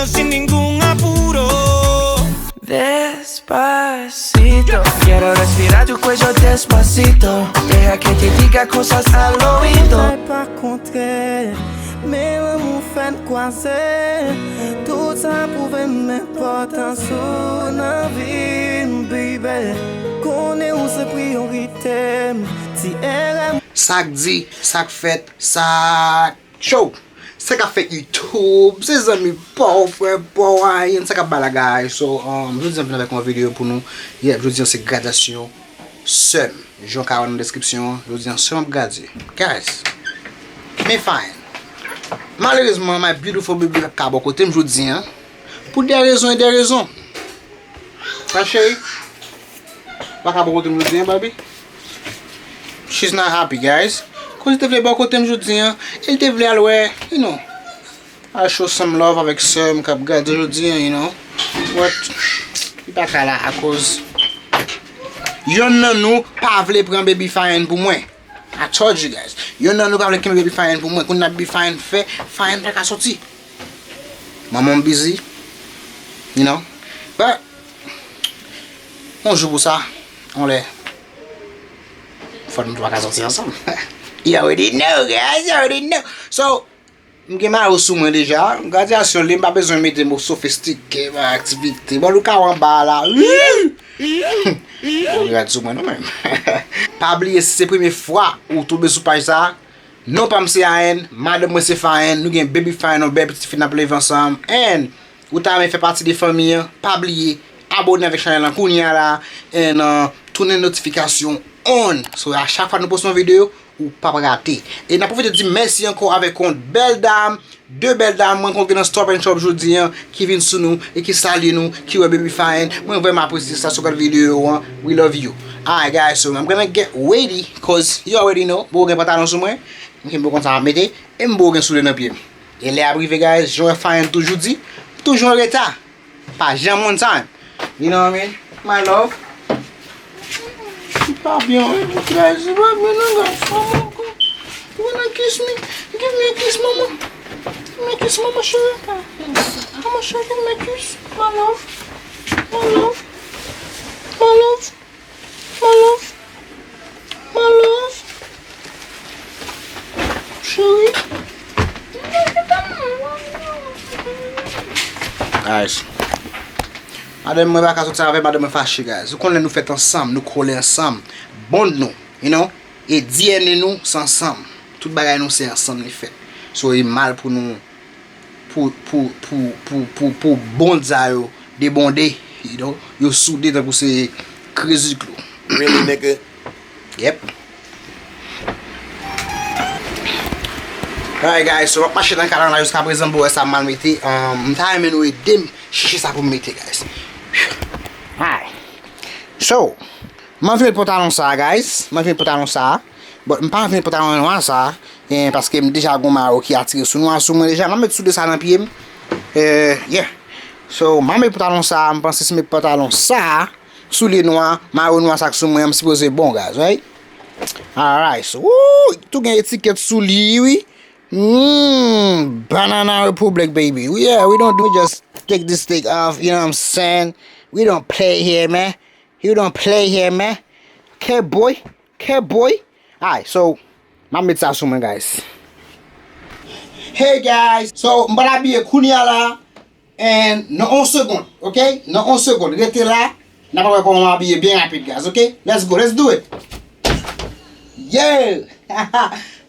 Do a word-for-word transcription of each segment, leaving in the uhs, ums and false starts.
Sin ningún apuro. Despacito, quiero respirar tu cuello despacito. Deja que te diga cosas al oído. Bagay pa kontrè, men lanmou fè n kwaze. Tout sa pwouve m enpòtans ou nan vi m, baby. Konnen ou se priyorite m, ti erè m. Sa k di, sa k fèt, sa k cho. Sa k ap fèt YouTube, se zanmi pa w, frè pa w, ayen, sa k ap bay la, guys. So, um, jodi a m vin avèk yon videyo pou nou. Yep, jodi a se gradyasyon sè m. Jan w ka wè nan deskripsyon an, jodi a sè m ap gradye. Guys, men fine. Malerezman, my beautiful baby p ap ka bò kote m jodi a. Pou de rezon e de rezon. Sa cheri, pa ka bò kote m jodi a, baby. She's not happy, guys. Koz li te vle bò kote m jodi a, e li te vle al wè, you know, al show some love avèk sè m k ap gade jodi a, you know. But, li pa ka la akoz yonn nan nou pa vle pran Baby Fine pou mwen. I told you guys. Yonn nan nou pa vle kenbe Baby Fine pou mwen. Kounye a Baby Fine fè, Fine pa ka soti. Manman m busy, you know. But, yon jou pou sa, yon lè, fò nou twa ka soti ansanm. You already know, guys, you already know. So, m gen mayo sou mwen deja. Gradyasyon li, m pa bezwen mete mo sofistike, ba aktivite. Bon, nou ka wè anba a la. Wi! Bon, rad sou mwen, non, menm. Pa bliye, si se premye fwa ou tonbe sou paj sa, non pa m se Ayen, madanm mwen se Fayen, nou gen Baby Fayen, yon bèl pitit fi n ap leve ansanm. And, ou ta renmen fè pati de fanmi an, pa bliye, abone avèk chanèl lan kounye a la, and, uh, tounen notifikasyon on. So, a chak fwa nou poste yon videyo, ou p ap rate. E n ap pwofite di mèsi ankò avèk yon bèl dam, de bèl dam mwen kontre nan Stop and Shop jodi a, ki vin sou nou e ki salye nou, ki wè Baby Fayen. Mwen vrèman apresye sa sou gad videyo an. We love you. Alright, guys, so I'm gonna get ready, cause you already know, m poko gen pantalon sou mwen. M kenbe konsa m ap mete, e m poko gen soulye nan pye m. E lè ap rive, guys, jan Fayen toujou di, toujou an reta. Pa janm on time. You know what I mean? My love. Li pa byen, wi, guys. Li pa byen, non, guys. Mama, come. You wanna kiss me? Give me a kiss, mama. Give me a kiss, mama, chérie. Mama, chérie, give me a kiss. My love. My love. My love. My love. My love. Cheri. Guys. Madanm mwen pa ka soti avè madanm mwen fache, guys. Ou konnen nou fèt ansanm, nou kole ansanm. Bond nou, you know? E D N A nou, se ansanm. Tout bagay nou, se ansanm li fèt. So, e mal pou nou, pou, pou, pou, pou, pou, pou bond sa yo debonde, you know? Yo soude tankou se crazy glue. Really, nigga? Yep. Alright, guys, so, m ap mache nan kay la jiska prezan, m wè sa m mal mete. Um, m ta renmen nou ede m chèche sa pou m mete, guys. Alright. So, m anvi met pantalon sa, guys. M anvi met pantalon sa. But m pa anvi met pantalon nwa sa. Eh, paske m deja gon mayo ki atire sou nwa sou mwen deja. M ap met soulye sa nan pye m. Eh, yeah. So, m ap met pantalon sa. M panse si m met pantalon sa, soulye nwa, mayo nwa sa k sou mwen, m sipoze bon, guys, right? Alright, so, woo, tou gen etikèt sou li, wi. Mm, Banana Republic, baby. We, yeah, we don't do, we just take this thing off, you know what I'm saying? We don't play here, man. You don't play here, man. Okay, boy. Okay, boy. Alright, so, m ap met sa sou mwen, guys. Hey, guys. So, m pral abiye kounye a la. And nan yon segond, ok? Nan yon segond. Rete la. N ap wè kòman m abiye byen rapid, guys, ok? Let's go, let's do it. Yeah!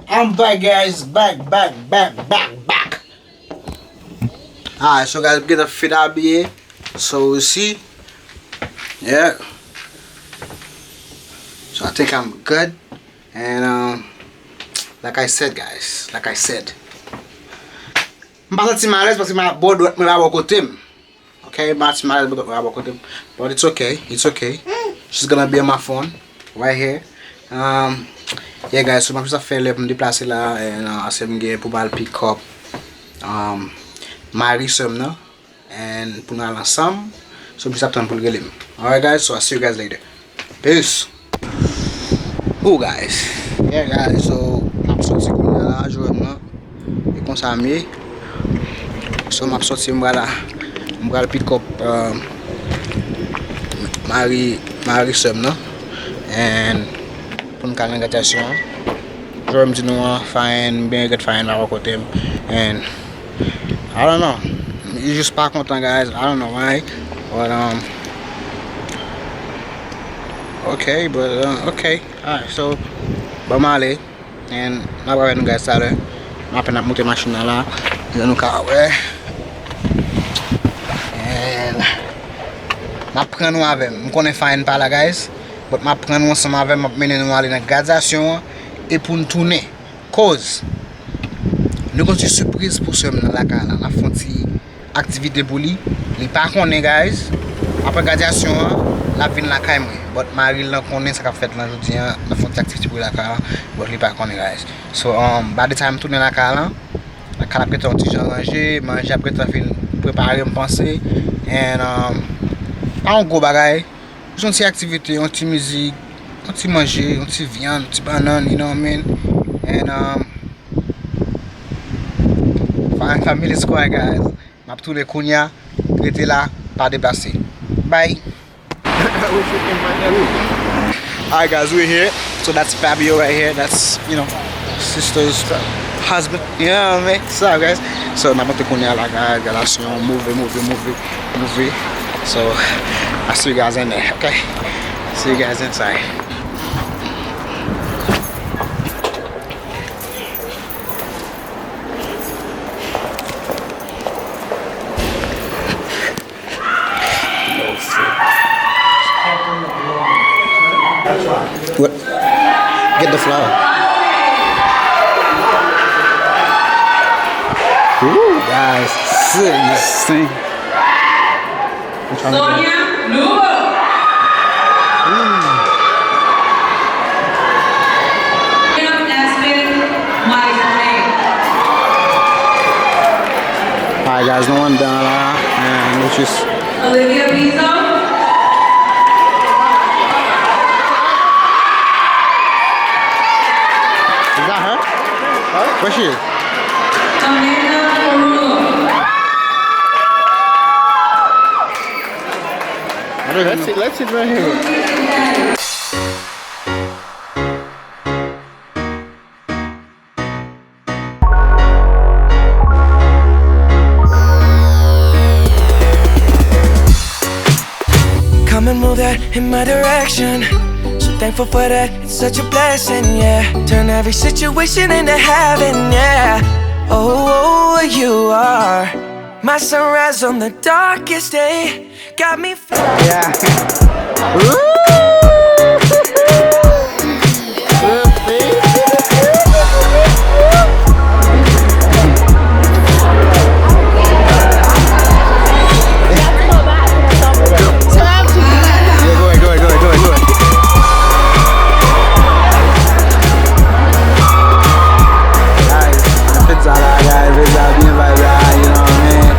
I'm back, guys. Back, back, back, back, back. Alright, so guys, m gentan fin abiye. So, you see? Yeah. So, I think I'm good. And, um, like I said, guys, like I said, m pa santi m alèz paske m a bò dwèt mwen pa bò kote m. Ok, m pa santi m alèz, bò dwèt mwen pa bò kote m. But it's okay, it's okay. She's gonna be on my phone, right here. Um, yeah, guys, so m ap jis ap fè lè pou m deplase la, and, uh, ase m gen pou m al pick up, um, mari sè m nan. And pou nou al ansanm, so m jis ap tann pou l rele m. Alright, guys, so I see you guys later. Peace. Oh, guys. Yeah, guys, so m ap soti kounye a la, jwenn mwen. E konsa m ye. So, m ap sòti, m pral, m pral pick up, uh, mari, mari sè m nan. And pou n ka nan gradyasyon an. Jwè m di nou an, Fayen, m byen regrèt Fayen pa bò kote m. And I don't know. Li jis pa kontan, guys. I don't know why. But, um, okay, but, uh, okay. Alright, so, ban m ale. And m ap wè nou guys talè. M apèn ap moute machin nan la. Jan nou ka wè. And m ap pran nou avè m. M konnen Fayen pa la, guys. But m ap pran nou ansanm avè m. M ap mennen nou ale nan gradyasyon an. E pou n tounen. Koz nou gon ti sipriz pou sè m nan lakay la. N ap fè yon ti aktivite pou li. Li pa konnen, guys. Apre gradyasyon an, l ap vin lakay mwen. But mari l lan konnen sa k ap fèt lan jodi an. N ap fè yon ti aktivite pou li lakay la. But li pa konnen, guys. So, um, by the time m tounen lakay la, lakay la ap gentan yon ti jan ranje, manje ap gentan fin prepare, m panse. And, um, pa yon gwo bagay. Jis yon ti aktivite, yon ti mizik, yon ti manje, yon ti vyann, yon ti bannann, you know what I mean? And, um, fa-, family squad, guys. M ap tounen kounya, rete la, pa deplase. Bye! Alright, guys, we're here. So that's Fabio right here. That's, you know, sister's husband. You know what I mean? So, guys, so n ap monte kounye a la, guys, galasyon, move, move, move, move. So, I see you guys in there, okay? See you guys inside. What? Get the flower. Ooh, guys, sit in this thing. Sonia Lugo. Ooh. Aspen Maisonnet. Alright, guys, nou anndan la. And which is Olivia Pizzo. Is that her? Huh? Where she is? Amanda Carullo. I don't even Let's see, let's see right here. Come and move that in my direction. So thankful for that, it's such a blessing, yeah. Turn every situation into heaven, yeah. Oh, you are my sunrise on the darkest day. Got me. Yeah. Ooh. Guys, fèt sa la, guys, fèt sa byen vibe la, you know what I mean?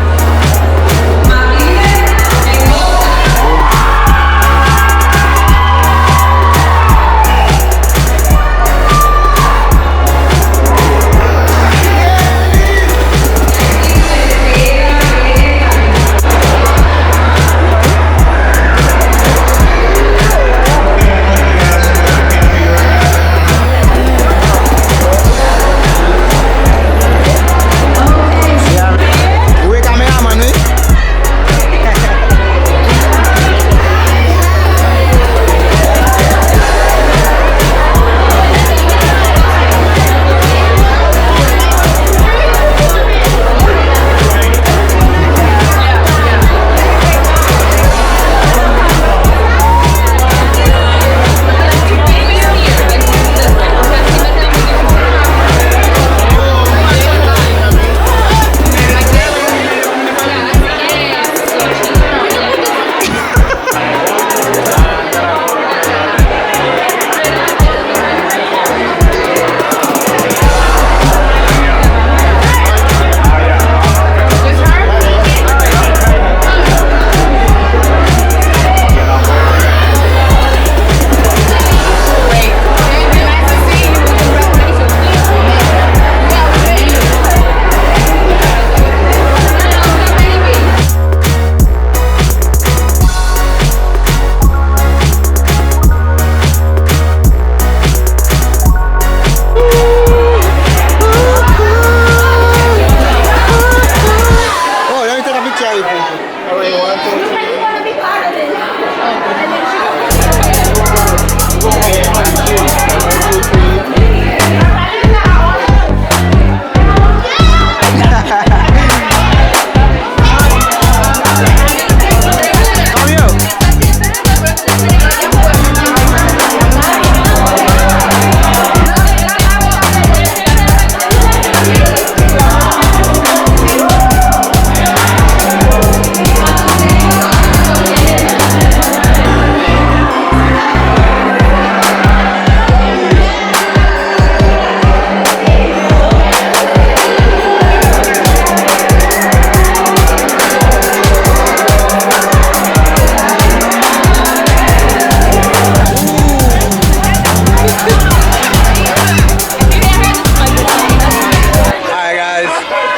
Alright, guys.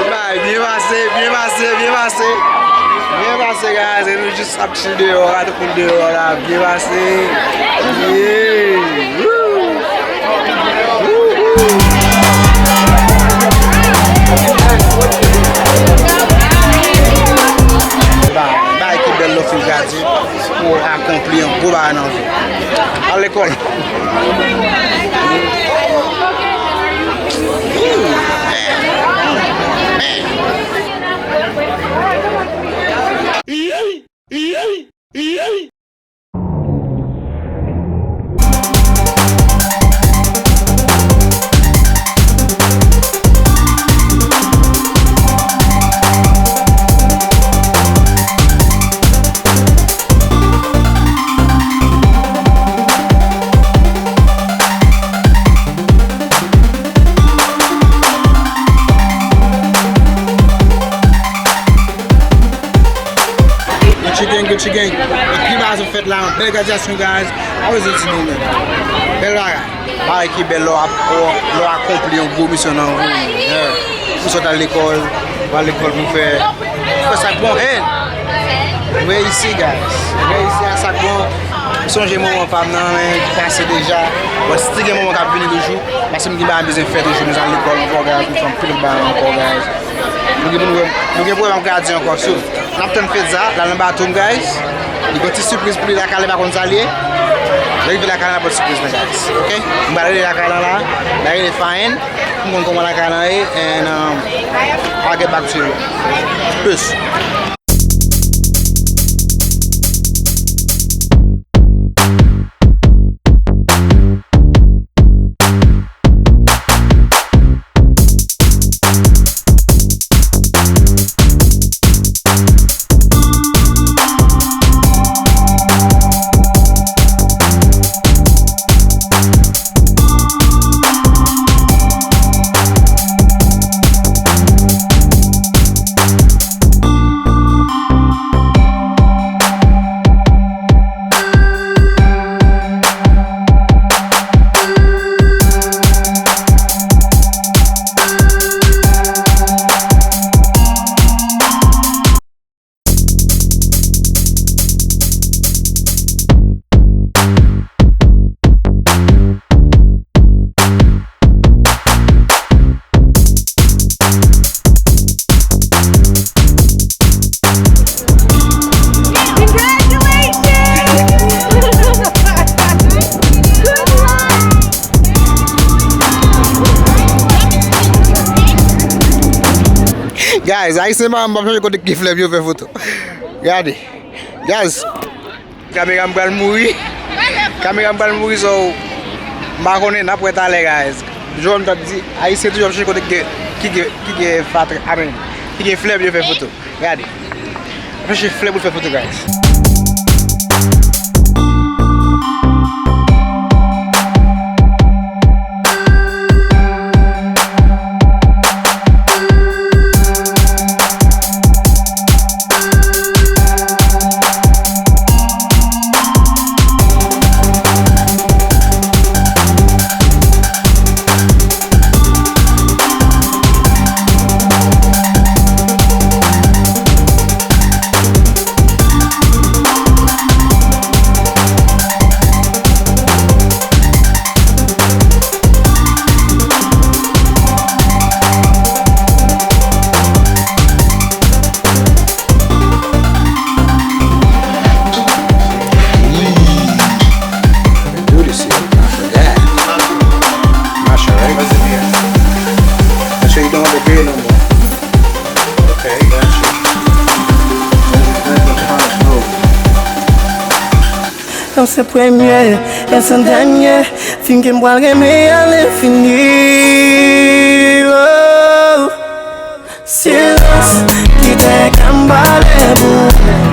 Bye. Byen pase, byen pase, byen pase. Byen pase, guys. E nou jis ap chill deyò, gade moun deyò la. Byen pase. Yeah. Woo. Woo, woo. Ba, ba ekip Bèl Love fin gradye pou akonpli yon gwo bagay nan vi. Al lekòl. Gucci Gang, Gucci Gang. Anpil bagay sot fèt la, bèl gradyasyon, guys. Always di nou menm. Bèl bagay. Bagay ki bèl lè w ap, lè w akonpli yon gwo misyon nan vi w. Yeah. Pou sot al lekòl, w al lekòl pou fè, fè sa k bon. And reyisi, guys. Reyisi a sa k bon. M sonje moman pa m nan, men ki pase deja. Bon, still gen moman k ap vini toujou. Paske m gen bagay m bezwen fè toujou. M bezwen al lekòl ankò, guys. M fè anpil lòt bagay ankò, guys. Nou gen pou nou, nou gen pwogram gradye ankò, so. N ap tann Fedza, l al nan bato m, guys. Li gen ti sipriz pou li lakay la, li pa konn sa l ye. Lè l rive lakay la, n ap ba l sipriz lan, guys. Ok? M pral rele lakay lan la. M pral rele Faen. Pou m konn kòman lakay lan ye. And, um, I'll get back to you. Peace. Guys, ayisyen pa m p ap chèche kote ki flè pou yo fè foto. Gade. Guys, kamera m pral mouri. Kamera m pral mouri, so, m pa konnen, n ap wè talè, guys. Jan m t ap di, ayisyen toujou ap chèche kote ki gen, ki gen, ki gen fatra, I mean, ki gen flè pou yo fè foto. Gade. Ap chèche flè pou l fè foto, guys. Se premye, e se dènye fim ke m pral renmen alenfini. Oh. Silans, kite ke m pale pou ou.